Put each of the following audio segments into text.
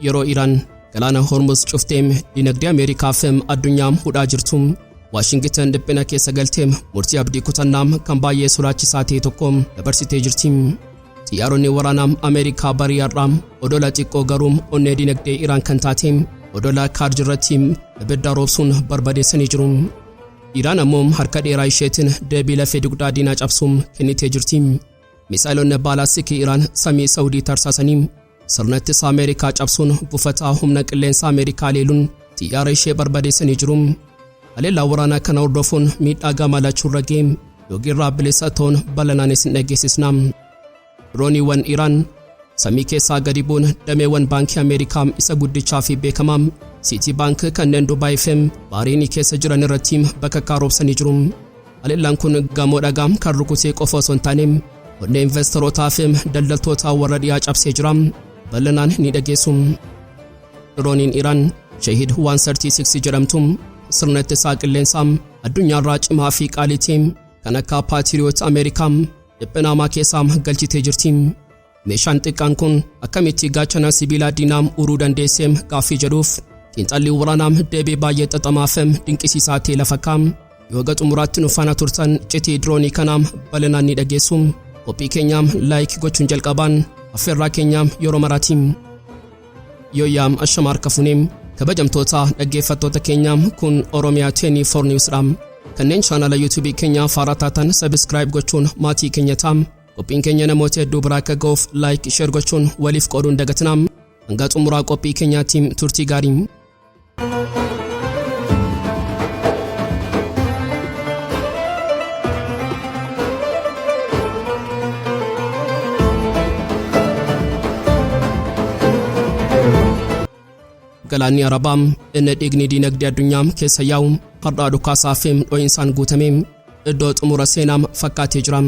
Yeroo Iraan galaana Hormuz cufteem dinagdee Ameerikaaf addunyaam hudhaa jirtu, Waashingitan dhiphina keessa galteem murtii abdii kutannaam kan baay'ee sodaachisaa ta'e tokko dabarsitee jirti. Xiyyaaronni waraanaa Ameerikaa barii har'aa odola xiqqoo garuu onnee dinagdee Iraan kan taate odola Kaarj irratti ibidda roobsuun barbadeessanii jiru. Iraan ammoo harka dheeraa isheetiin deebii lafee dugdaa diinaa cabsuun kennitee jirti. Misaayilonni baalaastikii Iraan samii Saawudii tarsaasanii sirna ittisa Ameerikaa cabsuun buufata humna qilleensa Ameerikaa leeluun xiyyaara ishee barbadeessanii jiru. Haleellaa waraanaa kana hordofuun miidhaa gama lachuurra ga'e yookiin bilisa ta'uun bal'inaan isin dhageessisna. Dirooniiwwan Iraan samii keessaa gadi bu'uun dameewwan baankii Ameerikaa isa guddichaa fi beekamaa Siitii Baank kanneen Dubaay fi Baariinii keessa jiran irratti bakka roobsanii jiru. Haleellaan kun gamoo dhagaa kan rukutee qofa osoo hin taane onnee investorootaa fi daldaltoota warra dhiyaa cabsee jira. Bal'inaan ni dhageessu. Dirooniin Iraan Shahid 136 jedhamtu sirna ittisaa qilleensaa addunyaarraa cimaa fi qaalitii kan akka Paatiriyoot Ameerikaa dhiphina hamaa keessaa galchitee jirti. Meeshaan xiqqaan kun akkamitti gaachana sibiilaa diinaa uruu dandeessee gaaffii jedhuuf xiinxalli waraanaa deebii baay'ee xaxamaa fi dinqisiisaa ta'e lafa kaa'am. Yoo haga xumuraatti nu faana turtan iccitii diroonii kanaa bal'inaan ni dhageessu. Qophii keenyaam like gochuun jalqabaan affeerraa keenyaam yeroo maraatiin. Yooyyaam, ashama harka funeem kabajamtoota dhaggeeffattoota keenyaam, kun Oromiyaa 24 News dha. Kanneen chaanala yuutuubii keenyaa faaraa taatan subscribe gochuun maatii keenya taam. Qophiin keenya namoota hedduu biraa akka ga'uuf like, share gochuun waliif qooduun dagatinaa. Hanga xumuraa qophii keenyaatiin turtii gaarii. Galaanni Arabaa inni dhiigni diinagdee addunyaa keessa yaa'u har'aa dhukaasaa fi dho'insaan guutame iddoo xumura seenaa fakkaatee jira.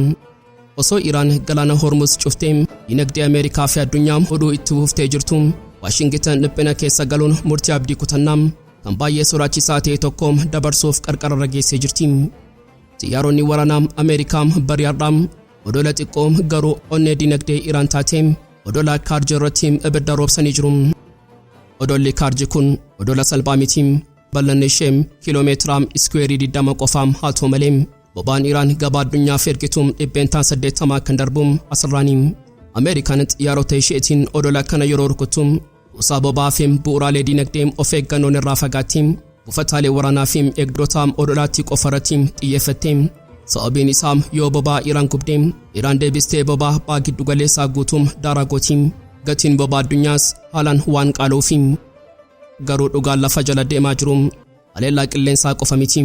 Osoo Iraan galaana Hormuz cuftee diinagdee Ameerikaa fi addunyaa hudhuu itti fuftee jirtu, Waashingitan dhiphina keessa galuun murtii abdii kutannaa kan baay'ee sodaachisaa ta'e tokko dabarsuuf qarqararra geessee jirti. Xiyyaaronni waraanaa Ameerikaa barii har'aa odola xiqqoo garuu onnee diinagdee Iraan taate odola Kaarji irratti ibidda roobsanii jiru. Odolli Kaarji kun odola salphaa miti. Bal'inni ishee kiiloomeetira iskuweerii 20 qofaam haa ta'u malee boba'aan Iraan gabaa addunyaaf ergitu 80% kan darbu asirraani. Ameerikaan xiyyaarota isheetiin odola kana yeroo rukuttu kuusaa boba'aa fi bu'uuraalee diinagdee of eeggannoon irraa fagaatti buufataalee waraanaa fi eegdota odolaatti qofa irratti xiyyeeffatte. Sababiin isaa yoo boba'aa Iraan gubde, Iraan deebistee boba'aa ba'a giddu galeessaa guutuu daaraa gooti. Gatiin boba'aa addunyaas haalaan waan qaala'uufi. Garuu dhugaan lafa jala deemaa jiru haleellaa qilleensaa qofa miti.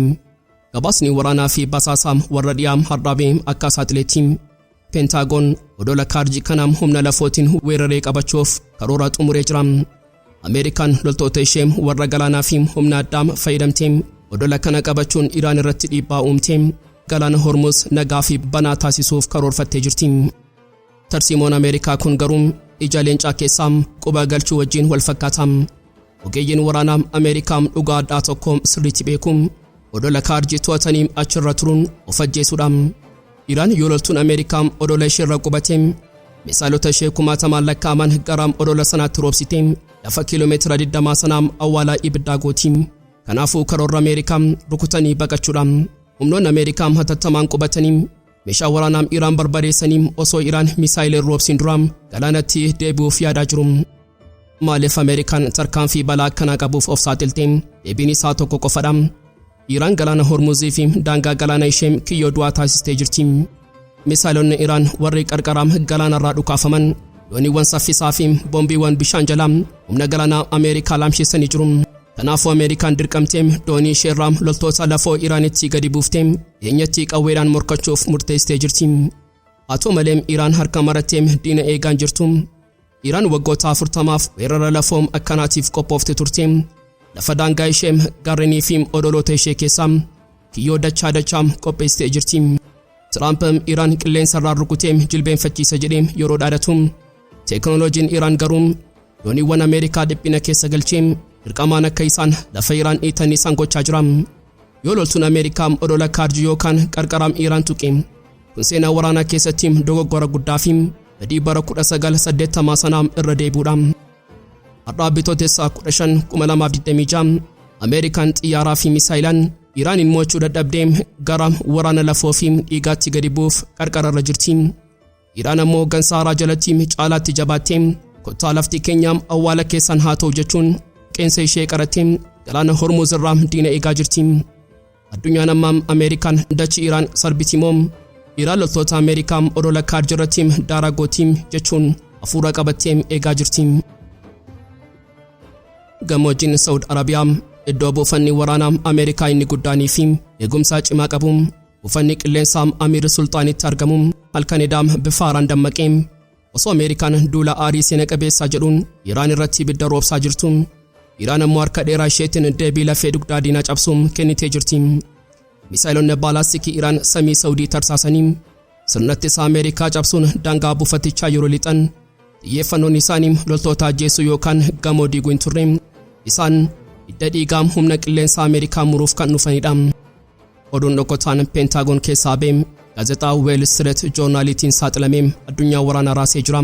Gabaasni waraanaa fi basaasaa warra dhiyaa har'aabee akka saaxileetti Peentaagoon odola Kaarji kanaam humna lafootiin weeraree qabachuuf karoora xumuree jira. Ameerikaan loltoota ishee warra galaanaa fi humna addaa fayyadamtee odola kana qabachuun Iraan irratti dhiibbaa uumtee galaana Hormuz nagaa fi banaa taasisuuf karoorfattee jirti. Tarsiimoon Ameerikaa kun garuu ija leencaa keessaa quba galchuu wajjin wal fakkaata. Ogeeyyiin waraanaa Ameerikaa dhugaa addaa tokko sirriitti beeku. Odola Kaarjii to'atanii achirra turuun of ajjeesuudha. Iraan yoo loltuun Ameerikaa odola isheerra qubate misaayilota ishee kumaatamaan lakkaa'aman gara odola sanaatti roobsite lafa kiiloomeetira 20 sanaa awwaalaa ibiddaa gooti. Kanaafuu karoorra Ameerikaa rukutanii baqachuudha. Humnoonni Ameerikaa hatattamaan qubatanii meeshaa waraanaa Iraan barbadeessanii osoo Iraan misaayila roobsiin dura galaanatti deebi'uuf yaadaa jiru. Maaliif Ameerikaan tarkaanfii balaa akkanaa qabuuf of saaxilte? Deebiin isaa tokko qofadha. Iraan galaana Hormuzii fi daangaa galaana ishee kiyyoo du'aa taasistee jirti. Misaayilonni Iraan warri qarqara galaanarraa dhukaafaman dooniiwwan saffisaa fi boombiiwwan bishaan jalaa humna galaanaa Ameerikaa laamsheessanii jiru. Kanaafuu Ameerikaan dirqamtee doonii isheerraa loltoota lafoo Iraanitti gadi buuftee dhiyeenyatti qawweedhaan morkachuuf murteessitee jirti. Haa ta'u malee Iraan harka marattee diina eegaan jirtu. Iraan waggoota 40f weerara lafoo akkanaatiif qophoofte turte. Lafa daangaa ishee, gaarrenii fi odoloota ishee keessaa kiyyoo dachaa dachaa qopheessitee jirti. Tiraamp Iraan qilleensarraa rukutee jilbeenfachiisa jedhee yeroo dhaadatu, teekinooloojiin Iraan garuu dooniiwwan Ameerikaa dhiphina keessa galchee dirqamaan akka isaan lafa Iraan dhiitan isaan gochaa jira. Yoo loltuun Ameerikaa odola Kaarji yookaan qarqara Iraan tuqe, kun seenaa waraanaa keessatti dogoggora guddaa fi badii bara 1980 sanaa irra deebi'uudha. Har'aa Bitootessa 15 2026 Ameerikaan xiyyaaraa fi misaayilaan Iraaniin mo'achuu dadhabdee gara waraana lafoo fi dhiigaatti gadi bu'uuf qarqararra jirti. Iraan ammoo gansa haaraa jalatti caalaatti jabaattee, kottaa lafti keenyaa awwaala keessan haa ta'u jechuun qeensa ishee qarattee galaana Hormuz irraa diina eegaa jirti. Addunyaan ammaa Ameerikaan dachii Iraan sarbiti moo Iraan loltoota Ameerikaa odola Kaarj irratti daaraa gootii jechuun hafuura qabattee eegaa jirti. Gammoojjiin Saawud Arabiyaa iddoo buufanni waraanaa Ameerikaa inni guddaanii fi eegumsaa cimaa qabu, buufanni qilleensaa Amiir Sulxaanitti argamu, halkan edaa bifa haaraan dammaqee. Osoo Ameerikaan duula aarii seena qabeessaa jedhuun Iraan irratti ibidda roobsaa jirtu, Iraan ammoo harka dheeraa isheetiin deebii lafee dugdaa diinaa cabsuun kennitee jirti. Misaayilonni baalaastikii Iraan samii Saawudii tarsaasanii sirna ittisa Ameerikaa cabsuun daangaa buufatichaa yeroo lixan, xiyyeeffannoon isaanii loltoota ajjeesuu yookaan gamoo diiguu hin turre. Isaan hidda dhiigaa humna qilleensa Ameerikaa muruuf kan dhufanidha. Oduun dhokotaan Peentaagoon keessaa ba'e gaazexaa Wall Street Journaliitiin saaxilamee addunyaa waraanaa raasee jira.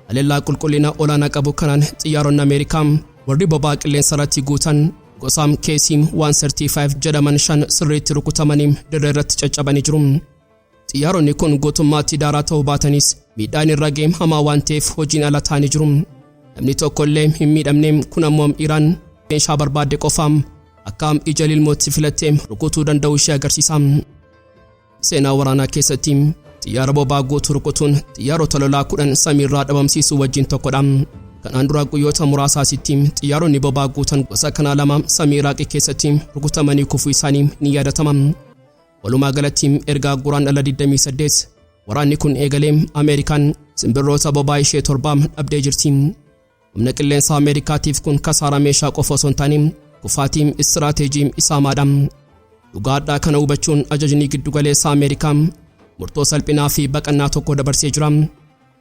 Haleellaa qulqullina olaanaa qabu kanaan xiyyaaronni Ameerikaa warri boba'aa qilleensa irratti guutan gosa KC 135 jedhaman shan sirriitti rukutamanii dirree irratti caccabanii jiru. Xiyyaaronni kun guutummaatti daaraa ta'uu baatanis, miidhaan irra ga'e hamaa waan ta'eef hojiin ala ta'anii jiru. Namni tokko illee hin miidhamne. Kun ammoo Iraan meeshaa barbaadde qofaam akka ija lilmootti filattee rukutuu danda'u ishee agarsiisa. Seenaa waraanaa keessatti xiyyaara boba'aa guutuu rukutuun xiyyaarota lolaa 10 samiirraa dhabamsiisuu wajjin tokkodha. Kanaan dura guyyoota muraasaasitti xiyyaaronni boba'aa guutan gosa kanaa lama samii Iraaqii keessatti rukutamanii kufuu isaanii ni yaadatama. Walumaa galatti ergaa Guraandhala 28 waraanni kun eegalee Ameerikaan simbirroota boba'aa ishee torbaam dhabdee jirti. Humna qilleensa Ameerikaatiif kun kasaaraa meeshaa qofa osoo hin taane kufaatii istiraateejii isaamaadha. Dhugaadhaa kana hubachuun ajajni giddugaleessa Ameerikaa murtoo salphinaa fi baqannaa tokko dabarsee jira.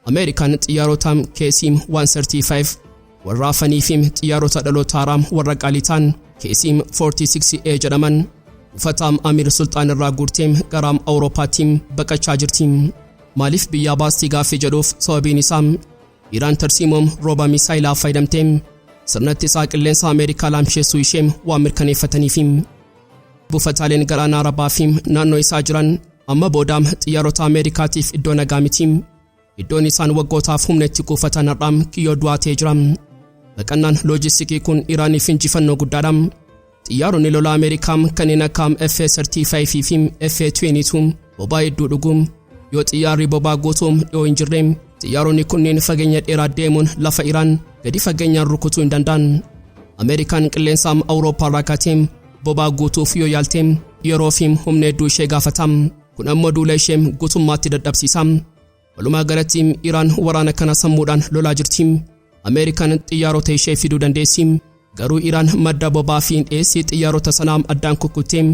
Ameerikaan xiyyaarota KC 135 warra hafanii fi xiyyaarota dhaloota haaraa warra qaalii ta'an KC 46A jedhaman buufata Amir Sultaan irraa guurtee gara Awuroopaatti baqachaa jirti. Maaliif biyyaa baastii gaaffii jedhuuf, sababiin isaa Iraan tarsiimoo rooba misaayilaa fayyadamtee sirna ittisaa qilleensa Ameerikaa laamsheessuu ishee waan mirkaneeffataniif. Buufataaleen galaana Arabaa fi naannoo isaa jiran amma booda xiyyaarota Ameerikaatiif iddoo nagaa miti. Iddoon isaan waggootaaf humna itti kuufatan har'aa kiyyoo du'aa ta'ee jira. Baqannaan loojistikii kun Iraaniif injifannoo guddaadha. Xiyyaaronni lola Ameerikaa kanneen akka F-35 fi F-22 boba'aa hedduu dhugu. Yoo xiyyaarri boba'aa guutuu dhiyoo hin jirre, xiyyaaronni kunneen fageenya dheeraa deemuun lafa Iraan gadi fageenyaan rukutuu hin danda'an. Ameerikaan qilleensa Awurooppaa irraa kaatee boba'aa guutuuf yoo yaalte yeroo fi humna hedduu ishee gaafata. Kun ammoo duula ishee guutummaatti dadhabsiisa. Walumaa galatti Iraan waraana kana sammuudhaan lolaa jirti. Ameerikaan xiyyaarota ishee fiduu dandeessi. Garuu Iraan madda boba'aa fi dhiyeessii xiyyaarota sanaa addaan kukkuttee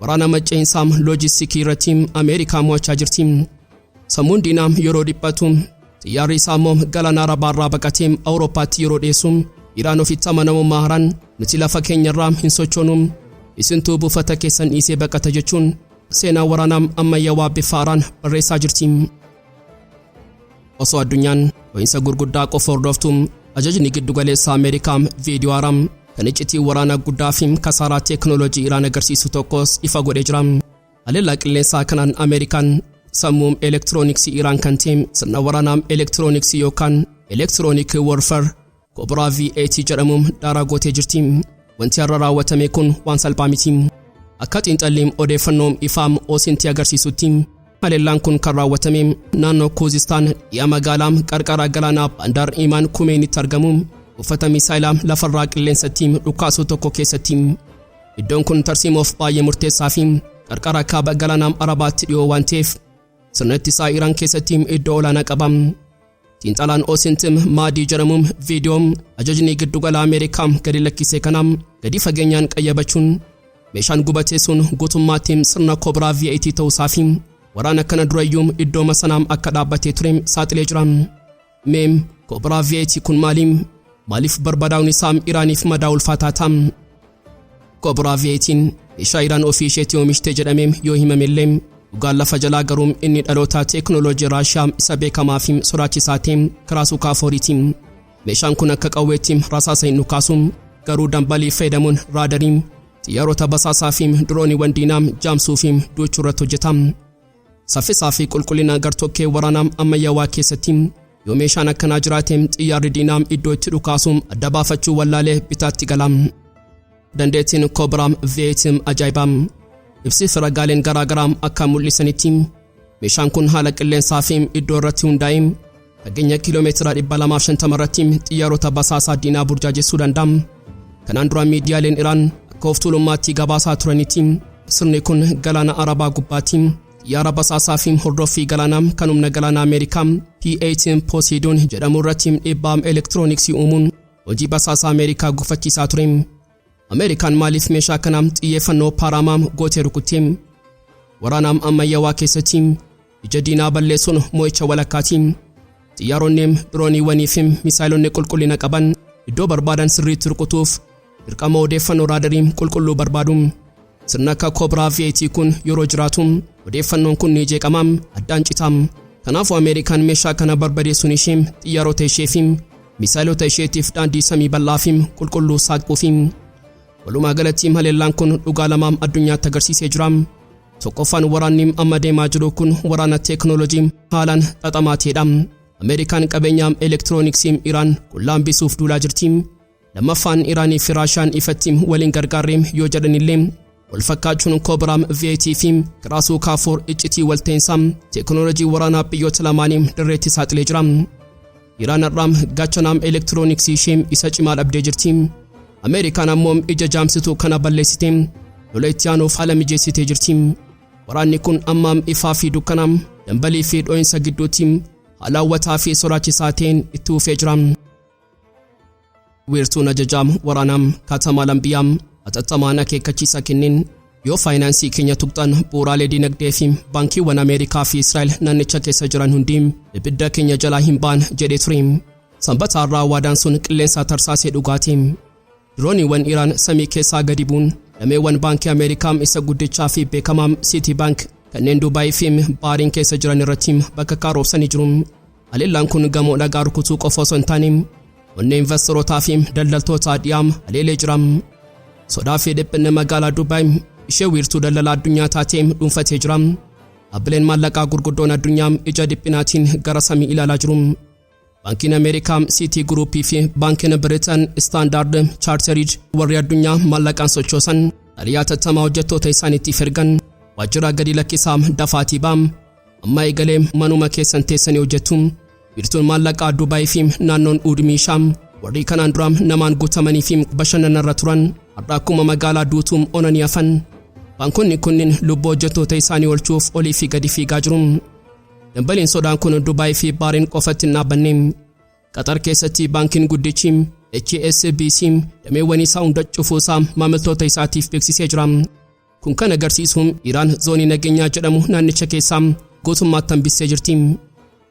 waraana macceensaa loojistikii irratti Ameerikaa mo'achaa jirti. Sammuun diinaa yeroo dhiphatu, xiyyaarri isaa immoo galaana Arabaarraa baqatee Awurooppaatti yeroo dhiyeessu, Iraan ofitti amanamummaa haaraan, nuti lafa keenyarraa hin sochoonu, isintuu buufata keessan dhiisee baqata jechuun seenaa waraanaa ammayyaawaa bifa haaraan barreessaa jirti. Osoo addunyaan dho'iinsa gurguddaa qofa hordoftu, ajajni giddugaleessa Ameerikaa viidiyoo haaraa kan iccitii waraanaa guddaa fi kasaaraa teeknooloojii Iraan agarsiisu tokkos ifa godhee jira. Haleellaa qilleensaa kanaan Ameerikaan sammuu elektirooniksii Iraan kan ta'e sirna waraanaa elektirooniksii yookaan electronic warfare Cobra V8 jedhamuun daaraa gootee jirti. Wanti har'a raawwatame kun waan salphaa miti. Akka xiinxalli odeeffannoo ifaa OSINT agarsiisutti, haleellaan kun kan raawwatame naannoo Kuuzistaan, dhi'a magaalaa qarqara galaanaa Bandar Imaan Kumeenitti argamu, buufata misaayilaa lafarraa qilleensatti dhukaasuu tokko keessatti. Iddoon kun tarsiimoof baay'ee murteessaa fi qarqara kaaba galaanaa Arabaatti dhiyoo waan ta'eef sirna ittisaa Iraan keessatti iddoo olaanaa qaba. Xiinxalaan OSINT Maadii jedhamuun viidiyoo ajajni giddugala Ameerikaa gadi lakkise kana gadi fageenyaan qayyabachuun, meeshaan gubatee sun guutummaatti sirna Cobra V8 ta'uusaa fi waraana kana durayyuu iddoo sanaa akka dhaabbatee ture saaxilee jira. Mee Cobra V8 kun maali? Maaliif barbadaa'uun isaa Iraaniif madaa ulfaataa ta'a? Cobra V8 meeshaa Iraan ofii isheetii oomishte jedhamee yoo himamellee, dhugaan lafa jalaa garuu inni dhaloota teeknooloojii Raashiyaa isa beekamaa fi sodaachisaa ta'e Krasukha 4ti. Meeshaan kun akka qawweetti rasaasa hin dhukaasu, garuu dambalii fayyadamuun raadarii, xiyyaarota basaasaa fi dirooniiwwan diinaa jaamsuu fi duuchuu irratti hojjeta. Saffisaa fi qulqullina gartokkee waraanaa ammayyaawaa keessatti yoo meeshaan akkanaa jiraate, xiyyaarri diinaa iddoo itti dhukaasu adda baafachuu wallaalee bitaatti gala. Dandeettiin Cobra V8 ajaa'ibaa. Ibsi fi ragaaleen garaagaraa akka mul'isanitti, meeshaan kun haala qilleensaa fi iddoo irratti hundaa'e fageenya kiiloomeetira 250 irratti xiyyaarota basaasaa diinaa burjaajessuu danda'a. Kanaan dura miidiyaaleen Iraan akka of tuulummaatti gabaasaa turanitti, sirni kun galaana Arabaa gubbaatti xiyyaara basaasaa fi hordoffii galaanaa kan humna galaanaa Ameerikaa P-8 Poseidon jedhamu irratti dhiibbaa elektirooniksii uumuun hojii basaasaa Ameerikaa gufachiisaa ture. Ameerikaan maaliif meeshaa kana xiyyeeffannoo paaraamaa gootee rukutte? Waraana ammayyaawaa keessatti ija diinaa balleessuun mo'icha walakkaati. Xiyyaaronni, dirooniiwwanii fi misaayilonni qulqullina qaban iddoo barbaadan sirriitti rukutuuf dirqama odeeffannoo raadarii qulqulluu barbaadu. Sirna akka Cobra V8 kun yeroo jiraatu odeeffannoon kun ni jeeqama, addaan cita. Kanaafuu Ameerikaan meeshaa kana barbadeessuun ishee xiyyaarota ishee fi misaayilota isheetiif daandii samii bal'aa fi qulqulluu saaquufi. Walumaa galatti haleellaan kun dhugaa lama addunyaatti agarsiisee jira. Tokkoffaan, waraanni amma deemaa jiru kun waraana teeknooloojii haalaan xaxamaa ta'edha. Ameerikaan qabeenya elektirooniksii Iraan qullaa hambisuuf duulaa jirti. Lammaffaan, Iraanii fi Raashaan ifatti waliin gargaarree yoo jedhanillee, wal fakkaachuun Cobra V8 fi Kiraasuu K4 iccitii walta'insaa teeknooloojii waraanaa biyyoota lamaanii dirreetti saaxilee jira. Iraan har'aa gaachana elektirooniksii ishee isa cimaa dhabdee jirti. Ameerikaan ammoo ija jaamsituu kana balleessitee lola itti aanuuf haala mijeessitee jirti. Waraanni kun ammaam ifaa fi dukkana, dambalii fi dho'insa gidduutti haala hawwataa fi sodaachisaa ta'een itti fufee jira. Wiirtuun ajajaa waraanaa Kaatamaa Lambiyaa hatattamaan akeekkachiisa kenneen, yoo faayinaansii keenya tuqxan bu'uuraalee dinagdee fi baankiiwwan Ameerikaa fi Israa'el naannicha keessa jiran hundi ibidda keenya jalaa hin ba'an jedhee ture. Sanbata irraa waadaan sun qilleensa tarsaasee dhugaate. Dirooniiwwan Iraan samii keessaa gadi bu'uun dameewwan baankii Ameerikaa isa guddichaa fi beekamaa City Bank kanneen Dubaayii fi Baariin keessa jiran irratti bakka karoobsanii jiru. Haleellaan kun gamoo dhagaa rukutuu qofa osoo hin taane, onnee investorootaa fi daldaltoota dhiyaa haleelee jira. Sodaa fi dhiphinni magaalaa Dubaay ishee wiirtuu daldala addunyaa taatee dhuunfatee jira. Dhaabbileen maallaqaa gurguddoon addunyaa ija dhiphinaatiin gara samii ilaalaa jiru. Baankiin Ameerikaa City Group fi Baankiin Biritan Standard Chartered, warri addunyaa maallaqaan sochoosan, xalayaa hatattamaa hojjettoota isaaniitiif ergan: waajjira gadi lakkisaa, dafaatii baam, amma eegalee manuma keessan teessanii hojjettu. Wiirtuun maallaqaa Dubaay fi naannoon Uudmiishaa warri kanaan dura namaan guutamanii fi bashannanarra turan har'a akkuma magaalaa duutuu onanii hafan. Baankonni kunniin lubbuu hojjettoota isaanii oolchuuf olii fi gadi fiigaa jiru. Dambaliin sodaan kun Dubaay fi Baariin qofatti hin dhaabbanne. Qaxar keessatti baankiin guddichi HSBC dameewwan isaa hunda cufuusaa maamiltoota isaatiif beeksisee jira. Kun kan agarsiisu Iraan zoonii nageenyaa jedhamu naannicha keessaa guutummaatti hambissee jirti.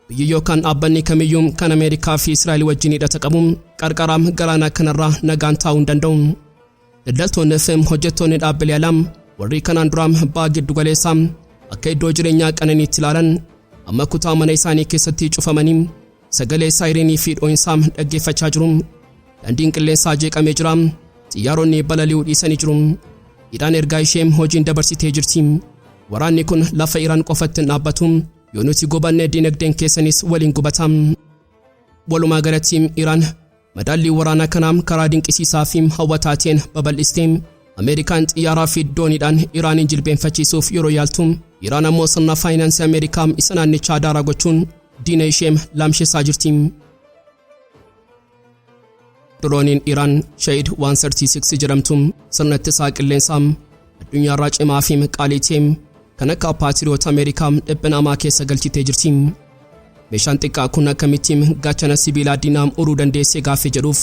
Biyyi yookaan dhaabbanni kamiyyuu kan Ameerikaa fi Israa'el wajjin hidhata qabu qarqara galaanaa kanarraa nagaan taa'uu hin danda'u. Daldaltoonni fi hojjettoonni dhaabbilee alaa warri kanaan dura ba'a giddu galeessaa akka iddoo jireenyaa qananiitti ilaalan amma kutaa mana isaanii keessatti cufamanii sagalee saayirenii fi dho'insaa dhaggeeffachaa jiru. Daandiin qilleensaa jeeqamee jira. Xiyyaaronni balali'uu dhiisanii jiru. Iraan ergaa ishee hojiin dabarsitee jirti. Waraanni kun lafa Iraan qofatti hin dhaabbatu. Yoo nuti gubanne, dinagdeen keessanis waliin gubata. Walumaa galatti Iraan madaallii waraanaa kanaa karaa dinqisiisaa fi hawwataa ta'een babal'istee. Ameerikaan xiyyaaraa fi dooniidhaan Iraaniin jilbeenfachiisuuf yeroo yaaltu, Iraan ammoo sirna faayinaansii Ameerikaa isa naannichaa daaraa gochuun diina ishee laamsheessaa jirti. Dirooniin Iraan Shahid 136 jedhamtu sirna ittisaa qilleensaa addunyaarraa cimaa fi qaalii ta'e kan akka Patriot Ameerikaa dhiphina hamaa keessa galchitee jirti. Meeshaan xiqqaa kun akkamittiin gaachana sibiilaa diinaa uruu dandeessee gaaffii jedhuuf,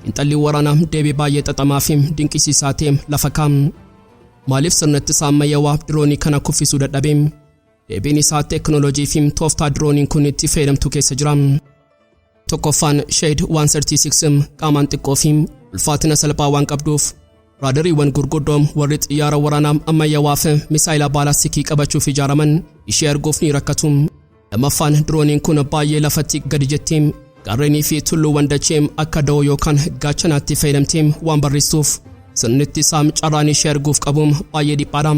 xiinxalli waraanaa deebii baay'ee xaxamaa fi dinqisiisaa ta'e lafa kaa'a. Maaliif sirna ittisaa ammayyaawaa diroonii kana kuffisuu dadhabe? Deebiin isaa teeknooloojii fi tooftaa dirooniin kun itti fayyadamtu keessa jira. Tokkoffaan, Shahid 136 qaamaan xiqqoo fi ulfaatina salphaa waan qabduuf raadariiwwan gurguddoo warri xiyyaara waraanaa ammayyaawaa fi misaayila baalastikii qabachuuf ijaaraman ishee arguuf ni rakkatu. Lammaffaan, dirooniin kun baay'ee lafatti gadi jettee Gaarrenii fi tulluuwwan dachee akka da'oo yookaan gaachanaatti fayyadamtee waan barreessuuf sirni ittisaa carraan ishee arguuf qabu baay'ee dhiphaadha.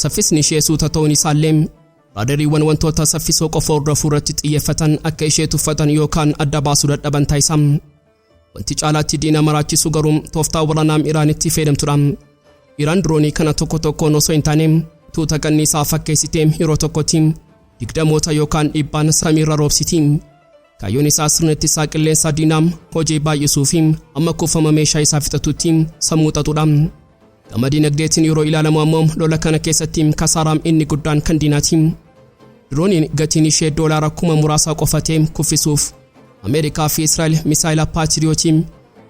Saffisni ishee suuta ta'uun isaallee raadariiwwan wantoota saffisoo qofa hordofuu irratti xiyyeeffatan akka ishee tuffatan yookaan adda baasuu dadhaban taasisa. Wanti caalaatti diina maraachisu garuu tooftaa waraanaa Iraanitti fayyadamtudha. Iraan diroonii kana tokko tokkoon osoo hin taane tuuta qanniisaa fakkeessitee yeroo tokkotti digdamoota yookaan dhibbaan samiirra roobsiti. Kaayyoon isaa sirna ittisaa qilleensaa diinaa hojii baay'isuu fi amma kuufama meeshaa isaa fixatutti sammuu xaxuudha. Gama dinagdeetiin yeroo ilaalamu ammoo lola kana keessatti kasaaraan inni guddaan kan diinaati. Dirooniin gatiin ishee doolaara kuma muraasa qofa ta'e kuffisuuf Ameerikaa fi Israa'el misaayila Paatiriyootii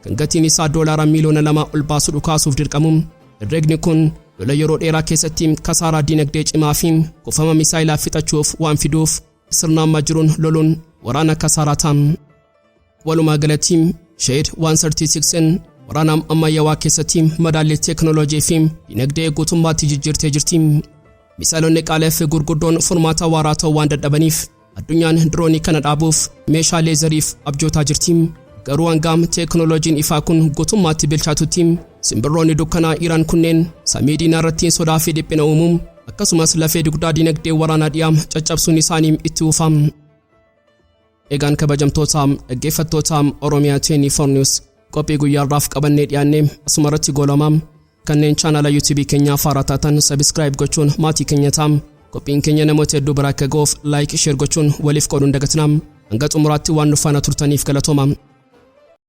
kan gatiin isaa doolaara miiliyoona 2 ol baasu dhukaasuuf dirqamu. Herregni kun lola yeroo dheeraa keessatti kasaaraa dinagdee cimaa fi kuufama misaayilaa fixachuuf waan fiduuf sirna amma jiruun loluun waraana kasaaraa ta'a. Walumaa galatti, Shahed 136 waraana ammayyaawaa keessatti madaallii teekinooloojii fi dinagdee guutummaatti jijjiirtee jirti. Misaayilonni qaalii fi gurguddoon furmaata waaraa ta'uu waan dadhabaniif addunyaan diroonii kana dhaabuuf meeshaa leezariif abjootaa jirti. Garuu hangam teekinooloojiin ifaa kun guutummaatti bilchaatutti simbirroonni dukkanaa Iraan kunneen samii diinaa irratti sodaa fi dhiphina uumuun akkasumas lafee dugdaa dinagdee waraanaa dhiyaa caccabsuun isaanii itti fufa. Egaan, kabajamtoota dhaggeeffattoota Oromiyaa 24 News, qophii guyyaarraaf qabannee dhiyaannee asuma irratti goolabama. Kanneen chaanala YouTube keenyaa faaraa taatan subscribe gochuun maatii keenya ta'aa. Qophiin keenya namoota hedduu bira akka ga'uuf like, share gochuun waliif qooduun dagatinaa. Hanga xumuraatti waan nu faana turtaniif galatooma.